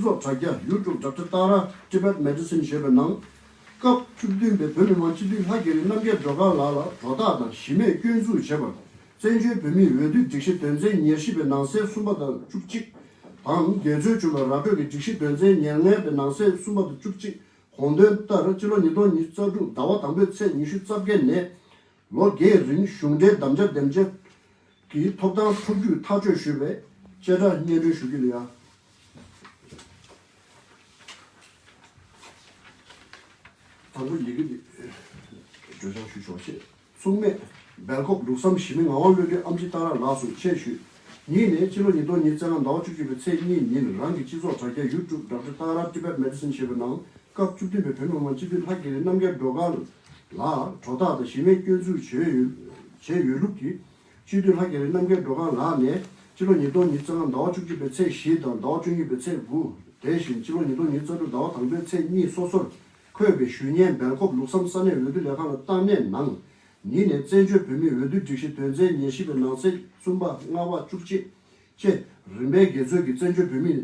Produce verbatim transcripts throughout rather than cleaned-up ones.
ཚོགས་དྲ་རྒྱ་YouTube Doctor Tara Tibet Medicine ཞེས་པའི་ནང་། སྐབས་བཅུ་བདུན་པའི་བོད་མི་མང་སྤྱི་འཐུས་ལྷ་རྒྱ་རི་རྣམ་རྒྱལ་སྒྲོལ་དཀར་ལགས་ལ་དོ་བདག་དང་གཞི་མེད་སྐྱོན་འཛུགས་བྱས་པར། བཙན་བྱོལ་བོད་མིའི་འོས་བསྡུའི་སྒྲིག་གཞི་དོན་ཚན་ཉེར་བཞི་པའི་ནང་གསེས་གསུམ་པ་དང་བཅུ་གཅིག་དང་། འགལ་འཛོལ་བྱུང་བའི་ར་སྤྲོད་ཀྱི་སྒྲིག་གཞི་དོན་ཚན་ཉེར་ལྔ་པའི་ནང་གསེས་གསུམ་པ་དང་བཅུ་གཅིག་དགོངས་དོན་ལྟར། སྤྱི་ལོ་ཉིས་སྟོང་ཉི་ཤུ་རྩ་དྲུག་ཟླ་བ་དང་པོའི་ཚེས་ཉི་ཤུ་རྩ་བརྒྱད་ནས། ལོ་འགའི་རིང་གཞུང་འབྲེལ་དམ་བཅའ་འདེམས་བྱ་གི་ཐོབ་ཐང་འཕྲོག་རྒྱུའི་ཐག་གཅོད་ཞུས་པའི་བཅད་ཁྲ་སྙན་སྒྲོན་ཞུ་རྒྱུ་ལ་ཡ། དང་པོ་ཡི་གེ་འདི་སྒྲོག་སྦྱང་ཞུ་ཆོག་ཅེས། མཚུངས་མེད་སྦེལ་ཀོབ་ལུགས་བསམ་གཞི་མི་ངག་དབང་བློ་གྲོས་ཨེམ་ཆི་ཏཱ་ར་ལགས་སུ་ཆེད་ཞུས། ཉིད་ནས་སྤྱི་ལོ་ཉིས་སྟོང་ཉི་ཤུ་རྩ་ལྔ་ཟླ་བ་བཅུ་གཅིག་པའི་ཚེས་གཉིས་ཉིན་རང་གི་སྤྱི་ཚོགས་དྲ་རྒྱ་YouTube Doctor Tara Tibet Medicine ཞེས་པའི་ནང་། སྐབས་བཅུ་བདུན་པའི་བོད་མི་མང་སྤྱི་འཐུས་ལྷ་རྒྱ་རི་རྣམ་རྒྱལ་སྒྲོལ་དཀར་ལགས་དོ་བདག་དང་གཞི་མེད་སྐྱོན་འཛུགས་བྱས་ཡོད་བྱས་ཡོད་ལུགས་ཀྱི། སྤྱི་འཐུས་ལྷ་རྒྱ་རི་རྣམ་རྒྱལ་སྒྲོལ་དཀར་ལགས་ནས་སྤྱི་ལོ་ཉིས་སྟོང་ཉི་ཤུ་རྩ་ལྔ་ཟླ་བ་བཅུ་གཅིག་པའི་ཚེས་བཞི་དང་ཟླ་བ་བཅུ་གཉིས་པའི་ཚེས་དགུ། དེ་བཞིན་སྤྱི་ལོ་ཉིས་སྟོང་ཉི་ཤུ་རྩ་དྲུག་ཟླ་བ་དང་པོའི་ཚེས་གཉིས་སོ་སོར་འཁོད་པའི་ཞུ་སྙན་སྦེལ་ཀོབ་ལུགས་བསམ་ས་གནས་འོས་བསྡུ་ལས་ཁང་ལ་བཏང་གནས་ནང་། ཉིད་ནས་བཙན་བྱོལ་བོད་མིའི་འོས་བསྡུ་སྒྲིག་གཞི་དོན་ཚན་ཉེར་བཞི་པའི་ནང་གསེས་གསུམ་པ་ལྔ་པ་བཅུ་གཅིག་བཅས་རིམ་པས་འགལ་འཛོལ་གྱིས་བཙན་བྱོལ་བོད་མིའི་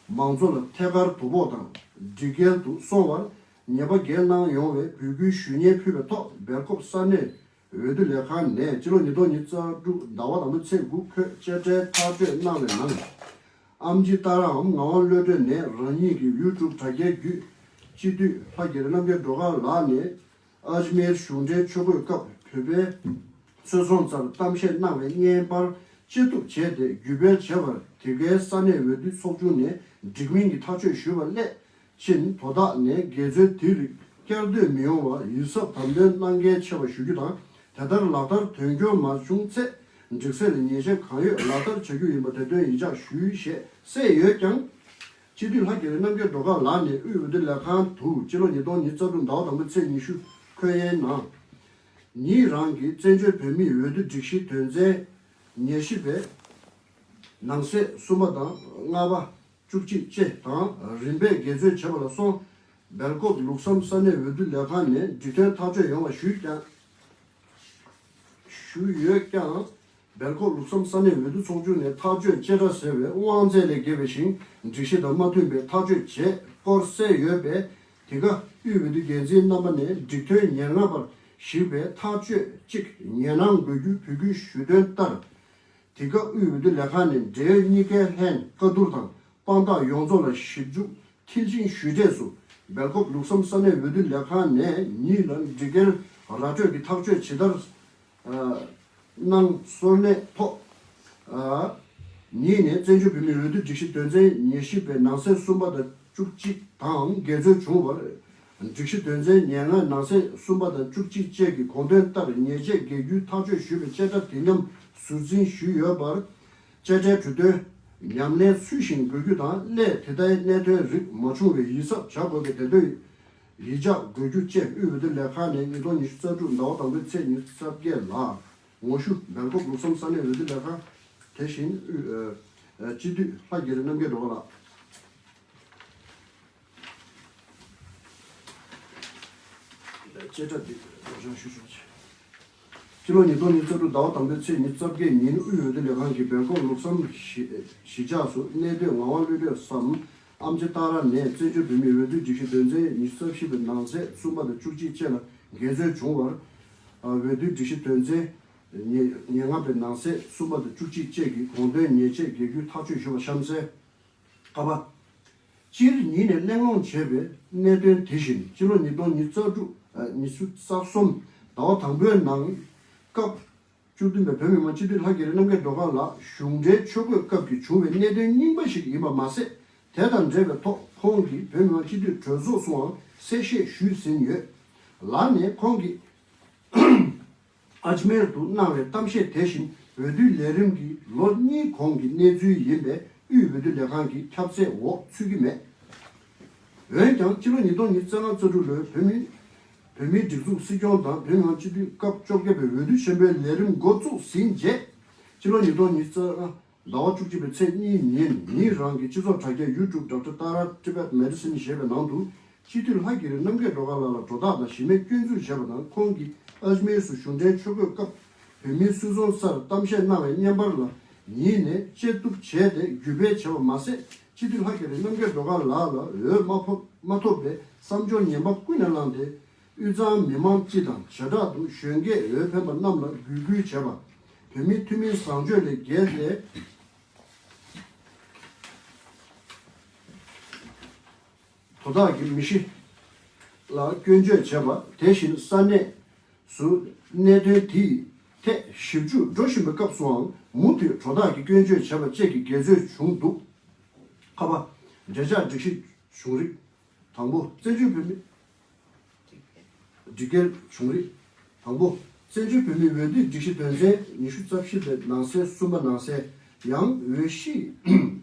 མང་གཙོ་ལ་ཐད་ཀར་དོ་ཕོག་དང་སྒྲིག་འགལ་དུ་སོང་བར་ཉེས་པ་འགེལ་གནང་ཡོང་བའི་འབོད་སྐུལ་ཞུ་སྙན་ཕུལ་བའི་ཐོག་སྦེལ་ཀོབ་ས་གནས་འོས་བསྡུ་ལས་ཁང་ནས་སྤྱི་ལོ་ཉིས་སྟོང་ཉི་ཤུ་རྩ་དྲུག་ཟླ་བ་དང་པོའི་ཚེས་དགུ་འཁོད་བཅད་ཁྲའི་ཐག་གཅོད་གནང་བའི་ནང་། ཨེམ་ཆི་ཏཱ་རའམ་ངག་དབང་བློ་གྲོས་ནས་རང་ཉིད་ཀྱི་ཡུ་ཊུབ་དྲ་རྒྱའི་བརྒྱུད་སྤྱི་འཐུས་ལྷ་རྒྱ་རི་རྣམ་རྒྱལ་སྒྲོལ་དཀར་ལགས་ནས། ཨཇ་མེར་གཞུང་འབྲེལ་ཆོས་འཁོར་སྐབས་བོད་པའི་ཆོས་ཚོགས་རྩར་གཏམ་བཤད་གནང་བའི་བརྙན་པར་བཅད་གཏུབ་བྱས་ཏེ་བརྒྱུད་སྤེལ་བྱས་པར། དེ་གའི་ས་གནས་འོས་བསྡུ་ཚོགས་ཆུང་ནས་འགྲིག་མིན་གྱི་ཐག་གཅོད་ཞུས་པ་སླད་ཕྱིན། དོ་བདག་ནས་འགལ་འཛོལ་དེའི་རིགས་བསྐྱར་ཟློས་མི་ཡོང་བར་ཡིད་གཟབ་དམ་དོན་གནང་གལ་ཆེ་བ་ཞུ་རྒྱུ་དང་། དེ་ལྟར་ལག་བསྟར་དོན་འཁྱོལ་མ་བྱུང་ཚེ་སྒྲིག་སྲོལ་ལ་ཉེས་ཆད་གང་ཡོད་ལག་བསྟར་བྱ་རྒྱུ་ཡིན་པ་དེ་དོན་ཡིད་འཇགས་ཞུས་ཞེས་གསལ་ཡོད་ཀྱང་། སྤྱི་འཐུས་ལྷ་རྒྱ་རི་རྣམ་རྒྱལ་སྒྲོལ་དཀར་ལགས་ནས་དབུས་འོས་བསྡུ་ལས་ཁང་དུ་སྤྱི་ལོ་ཉིས་སྟོང་ཉི་ཤུ་རྩ་དྲུག་ཟླ་བ་དང་པོའི་ཚེས་ཉི་ཤུ་འཁོད་ཡའི་ནང་། ཉིད་རང་གིས་བཙན་བྱོལ་བོད་མིའི་འོས་བསྡུ་སྒྲིག་གཞིའི་དོན་ཚན་ཉེར་བཞི་པའི་ནང་གསེས་གསུམ་པ་དང་ལྔ་པ་བཅུ་གཅིག་བཅས་དང་རིམ་པས་འགལ་འཛོལ་བྱས་པ་ལ་སོགས། སྦེལ་ཀོབ་ལུགས་བསམ་ས་གནས་འོས་བསྡུ་ལས་ཁང་ནས་འགྲིག་མཐུན་ཐག་གཅོད་ཡོང་བ་ཞུས་ཀྱང་། ཞུས་ཡོད་ཀྱང་། སྦེལ་ཀོབ་ལུགས་བསམ་ས་གནས་འོས་བསྡུ་ཚོགས་ཆུང་ནས་ཐག་གཅོད་བཅད་ཁྲ་ཟེར་བའི་དབང་ཚད་ལས་བརྒལ་བའི་ཞིང་སྒྲིག་གཞི་དང་མ་མཐུན་པའི་ཐག་གཅོད་བྱས་སྐོར་གསལ་ཡོད་པས། དེ་ག་དབུས་འོས་བསྡུ་འགན་འཛིན་རྣམ་པ་ནས་འགྲིག་མཐུན་ཉེར་ལྔ་པར་གཞིགས་པའི་ཐག་གཅོད་ཅིག་ཉན་གནང་དགོས་རྒྱུའི་འབོད་སྐུལ་ཞུས་དོན་ལྟར། དེ་སྐབས་དབུས་འོས་བསྡུ་ལས་ཁང་ནས་འབྲེལ་ཡོད་གཉིས་ཀའི་ལྷན་བཀའ་བསྡུར་དང་དཔང་རྟགས་ཡོངས་རྫོགས་ལ་ཞིབ་འཇུག་མཐིལ་ཕྱིན་ཞུས་འབྲས་སུ། སྦེལ་ཀོབ་ལུགས་བསམ་ས་གནས་འོས་བསྡུ་ལས་ཁང་ནས་ཉིད་ལ་སྒྲིག་འགལ་ར་སྤྲོད་ཀྱི་ཐག་གཅོད་ཇི་ལྟར་གནང་སོར་གནས་ཐོག་ཉིད་ནས་བཙན་བྱོལ་བོད་མིའི་འོས་བསྡུ་སྒྲིག་གཞི་དོན་ཚན་ཉེར་བཞི་པའི་ནང་གསེས་གསུམ་པ་དང་བཅུ་གཅིག་དང་འགལ་འཛོལ་བྱུང་བར། སྒྲིག་གཞི་དོན་ཚན་ཉེར་ལྔ་ནང་གསེས་གསུམ་པ་དང་བཅུ་གཅིག་བཅས་ཀྱི་དགོངས་དོན་ལྟར་ཉེས་ཆད་འགེལ་རྒྱུའི་ཐག་གཅོད་ཞུས་པའི་བཅད་ཁྲ་དེ་མཉམ་ཟུར་འཛིན་ཞུས་ཡོད་པར། བཅད་ཁྲའི་གྲོས་དོན་ཉམས་ལེན་ཚུལ་བཞིན་དགོས་རྒྱུ་དང་། སླད་དེ་ལྟའི་གནད་དོན་རིགས་མ་བྱུང་བའི་ཡིད་གཟབ་བྱ་དགོས་པའི་དེ་དོན་ཡིད་འཇགས་དགོས་རྒྱུ་བཅས་དབུས་འོས་བསྡུ་ལས་ཁང་ནས་ཉིས་སྟོང་ཉི་ཤུ་རྩ་དྲུག་ཟླ་བ་དང་པོའི་ཚེས་ཉི་ཤུ་རྩ་བརྒྱད་ལ། ངོ་བཤུས། སྦེལ་ཀོབ་ལུགས་བསམ་ས་གནས་འོས་བསྡུ་ལས་ཁང་། དེ་བཞིན་དབུས་ཨ་ཨ་སྤྱི་འཐུས་ལྷ་རྒྱ་རི་རྣམ་རྒྱལ་སྒྲོལ་དཀར་ལགས། བཅད་ཁྲ་འདི་སྒྲོག་སྦྱང་ཞུ་ཆོག་ཅིང་། སྤྱི་ལོ་ཉིས་སྟོང་ཉི་ཤུ་རྩ་དྲུག་ཟླ་བ་དང་པོའི་ཚེས་ཉི་ཤུ་རྩ་བརྒྱད་ཉིན་དབུས་འོས་བསྡུ་ལས་ཁང་གི་སྦེལ་ཀོབ་ལུགས་བསམ་གཞིས་གཞིས་ཆགས་སུ་གནས་སྡོད་ངག་དབང་བློ་གྲོས་སམ་ཨེམ་ཆི་ཏཱ་ར་ནས་བཙན་བྱོལ་བོད་མིའི་འོས་བསྡུ་སྒྲིག་གཞི་དོན་ཚན་ཉི་ཤུ་རྩ་བཞི་པའི་ནང་གསེས་གསུམ་པ་དང་བཅུ་གཅིག་བཅས་ལ་འགལ་འཛོལ་བྱུང་བར། འོས་བསྡུ་སྒྲིག་གཞི་དོན་ཚན་ཉེར་ཉེར་ལྔ་པའི་ནང་གསེས་གསུམ་པ་དང་བཅུ་གཅིག་བཅས་ཀྱི་དགོངས་དོན་ཉེས་ཆད་འགེལ་རྒྱུའི་ཐག་གཅོད་ཞུས་པ་གཤམ་གསལ། ཀ་པ། སྤྱིར་ཉིད་ནས་གླེང་སློང་བྱས་པའི་གནད་དོན་དེ་བཞིན་སྤྱི་ལོ་ཉིས་སྟོང་ཉི་ཤུ་རྩ་དྲུག་ཨ་ཉི་ཤུ་རྩ་གསུམ་ཟླ་བ་དང་པོའི་ནང་སྐབས་བཅུ་བདུན་པའི་བོད་མི་མང་སྤྱི་འཐུས་ལྷ་རྒྱ་རི་རྣམ་རྒྱལ་སྒྲོལ་དཀར་ལགས་གཞུང་འབྲེལ་ཆོས་གོས་སྐབས་ཀྱི་བྱུང་བའི་གནད་དོན་རྙིང་པ་ཞིག་ཡིན་པ་མ་ཟད། དེ་དང་འབྲེལ་བའི་ཐོག་ཁོང་གིས་བོད་མི་མང་སྤྱི་འཐུས་གྲོས་ཚོགས་སུའང་གསལ་བཤད་ཞུས་ཟིན་ཡོད། ལར་ནས་ཁོང་གིས་ཨཇ་མེར་དུ་གནང་བའི་གཏམ་བཤད་དེ་བཞིན་འོས་བསྡུའི་ལས་རིམ་གྱི་ལོ་གཉིས་གོང་གི་གནས་ཚུལ་ཡིན་པས་དབུས་འོས་བསྡུ་ལས་ཁང་གི་ཁྱབ་ཚད་འོག་ཚུད་ཀྱི་མེད། འོན་ཀྱང་སྤྱི་ལོ་ཉིས་སྟོང་ཉི་ཤུ་རྩ་ལྔ་རྩ་དྲུག་ལོའི་བོད་མི་བོད་མིའི་སྒྲིག་འཛུགས་སྲིད་སྐྱོང་དང་བོད་མི་མང་སྤྱི་འཐུས་སྐབས་བཅོ་བརྒྱད་པའི་འོས་བསྡུ་ཆེན་པོའི་ལས་རིམ་འགོ་བཙུགས་ཟིན་རྗེས། སྤྱི་ལོ་ཉིས་སྟོང་ཉི་ཤུ་རྩ་ལྔ་ཟླ་བ་བཅུ་གཅིག་པའི་ཚེས་གཉིས་ཉིན་ཉིད་རང་གི་སྤྱི་ཚོགས་དྲ་རྒྱ་ཡུ་ཊུབ་Doctor Tara Tibet Medicine ཞེས་པའི་ནང་དུ། སྤྱི་འཐུས་ལྷ་རྒྱ་རི་རྣམ་རྒྱལ་སྒྲོལ་དཀར་ལགས་ལ་དོ་བདག་དང་གཞི་མེད་སྐྱོན་འཛུགས་བྱས་པ་དང་། ཁོང་གིས་ཨཇ་མེར་སུ་གཞུང་འབྲེལ་ཆོས་གོས་སྐབས་བོད་མིའི་སུད་ཚོང་སར་གཏམ་བཤད་གནང་བའི་བརྙན་པར་ལ་ ཉིད་ནས་བཅད་གཏུབ་བྱས་ཏེ་བརྒྱུད་སྤེལ་བྱས་པ་མ་ཟད། སྤྱི་འཐུས་ལྷ་རྒྱ་རི་རྣམ་རྒྱལ་སྒྲོལ་དཀར་ལགས་ལ་འོས་མ་ཕོབ་མ་ཐོབ་པའི་བསམ་སྦྱོར་ངན་པ་ཀུན་ནས་བསླངས་ཏེ། དབུས་གཙང་མི་མང་སྤྱི་དང་བྱེ་བྲག་ཏུ་གཞོན་སྐྱེས་འོས་འཕེན་པ་རྣམས་ལ་གུས་བཀུར་བྱས་པ། བོད་མིའི་ཐུན་མིན་བཟང་སྤྱོད་ལས་འགལ་ཏེ། དོ་བདག་གི་མི་གཤིས་ལ་སྐྱོན་བརྗོད་བྱས་པ། དེ་བཞིན་ས་གནས་སུ་གནད་དོན་དེའི་ཐད་ཞིབ་འཇུག་འགྲོ་བཞིན་པའི་སྐབས་སུའང་མུ་མཐུད་དོ་བདག་གི་སྐྱོན་བརྗོད་བྱས་པ་བཅས་ཀྱི་འགལ་རྩོད་བྱུང་འདུག་ཁ་པ། འབྲེལ་ཆགས་སྒྲིག་གཞི་བྱུང་རིགས། དང་པོ། བཙན་བྱོལ་བོད་མི་སྒྲིག་འགལ་བྱུང་རིགས། དང་པོ། བཙན་བྱོལ་བོད་མིའི་འོས་བསྡུའི་སྒྲིག་གཞི་དོན་ཚན་ཉི་ཤུ་རྩ་བཞི་པའི་ནང་གསེས་གསུམ་པ་ནང་གསལ། ཡང་འོས་གཞི་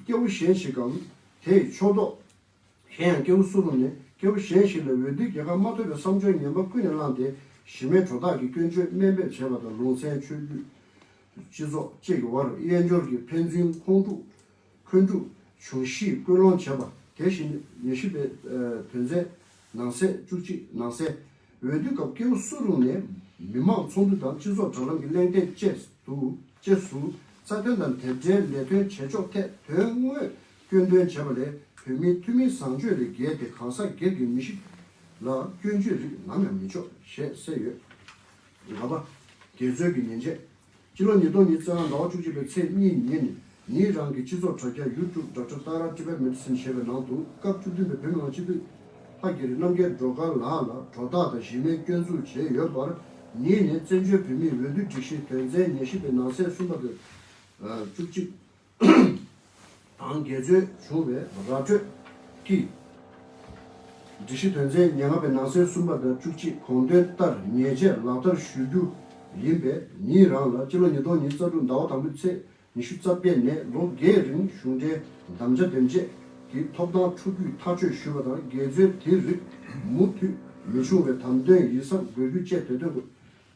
སྐྱེ་བོ་གཞན་ཞིག་གམ་དེའི་ཕྱོགས་གཏོགས་གཞན་ཡང་སྐྱེ་བོ་སུ་རུང་ནས་སྐྱེ་བོ་གཞན་ཞིག་ལ་འོས་བསྡུའི་རྒྱལ་ཁ་མ་ཐོབ་པའི་བསམ་སྦྱོར་ངན་པ་ཀུན་ནས་བསླངས་ཏེ། གཞི་མེད་དོ་བདག་གི་སྐྱོན་བརྗོད་དམན་སྤེལ་བྱས་པ་དང་། ལུང་ཚན་ཆོས་བརྒྱུད་སྤྱི་ཚོགས་བཅས་ཀྱི་དབར་དབྱེན་སྦྱོར་གྱི་ཕན་ཚུན་ཁོང་ཁྲོ་འཁོན་འཁྲུག་འབྱུང་གཞིའི་སྐུལ་སློང་བྱས་པ། དེ་བཞིན་ཉེར་བཞི་པའི་དོན་ཚན་ནང་གསེས་བཅུ་གཅིག་ནང་གསལ། འོས་བསྡུའི་སྐབས་སྐྱེ་བོ་སུ་རུང་ནས་མི་དམངས་ཚོགས་འདུ་དང་སྤྱི་ཚོགས་དྲ་ལམ་གྱི་གླེང་སྟེགས་བཅས་སུ་བཅས་སུ་རྩ་དོན་དང་དེབ་ཕྲའི་ལས་དོན་བྱེད་ཕྱོགས་ཐད་དོན་དངོས་སྐྱོན་འདོན་བྱས་པ་ལས། བོད་མིའི་ཐུན་མིན་བཟང་སྤྱོད་ལས་འགལ་ཏེ་གང་ཟག་སྒེར་གྱི་མི་གཤིས་ལ་སྐྱོན་བརྗོད་རིགས་ནམ་ཡང་མི་ཆོག་ཞེས་གསལ་ཡོད། ལྔ་པ། འགལ་རྩོད་ཀྱི་ཉེས་ཆད། སྤྱི་ལོ་ཉིས་སྟོང་ཉི་ཤུ་རྩ་ལྔ་ཟླ་བ་བཅུ་གཅིག་པའི་ཚེས་གཉིས་ཉིན་ནས་ངེད་རང་གི་སྤྱི་ཚོགས་དྲ་རྒྱ་YouTube Doctor Tara Tibet Medicine ཞེས་པའི་ནང་དུ་སྐབས་བཅུ་བདུན་པའི་བོད་མི་མང་སྤྱི་འཐུས་ལྷ་རྒྱ་རི་རྣམ་རྒྱལ་སྒྲོལ་དཀར་ལགས་ལ་དོ་བདག་དང་གཞི་མེད་སྐྱོན་འཛུགས་བྱས་ཡོད་པར་ངེད་ནས་བཙན་བྱོལ་བོད་མིའི་འོས་བསྡུ་སྒྲིག་གཞི་དོན་ཚན་ཉེར་བཞི་པའི་ནང་གསེས་གསུམ་པ་དང་བཅུ་གཅིག་དང་འགལ་རྩོད་བྱུང་བའི་ར་སྤྲོད་ཀྱིས། སྒྲིག་གཞི་དོན་ཚན་ཉེར་ལྔ་པའི་ནང་གསེས་གསུམ་པ་དང་བཅུ་གཅིག་གོང་དོན་ལྟར་ཉེས་ཆད་ལག་བསྟར་ཞུ་རྒྱུ་ཡིན་པས། ངེད་རང་ལ་སྤྱི་ལོ་ཉིས་སྟོང་ཉི་ཤུ་རྩ་དྲུག་ཟླ་བ་དང་པོའི་ཚེས་ཉི་ཤུ་རྩ་བརྒྱད་ནས་ལོ་བརྒྱད་རིང་གཞུང་འབྲེལ་དམ་བཅའ་འདེམས་བྱས་ཀྱི་ཐོབ་ཐང་འཕྲོག་རྒྱུའི་ཐག་གཅོད་ཞུས་པ་དང་། འགལ་རྩོད་དེའི་རིགས་མུ་མཐུད་མི་འབྱུང་བའི་དམ་དོན་ཡིད་གསར་འགོད་རྒྱུ་བཅས་དེ་དོན་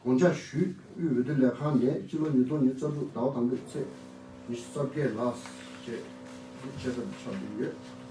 དགོངས་འཇགས་ཞུས། དབུས་འོས་བསྡུ་ལས་ཁང་ནས་སྤྱི་ལོ་ཉིས་སྟོང་ཉི་ཤུ་རྩ་དྲུག་ཟླ་བ་དང་པོའི་ཚེས་ཉི་ཤུ་རྩ་བརྒྱད་ལ་ཞེས་བཅད་ཁྲ་དུ་ཆགས་བསྡད་ཡོད།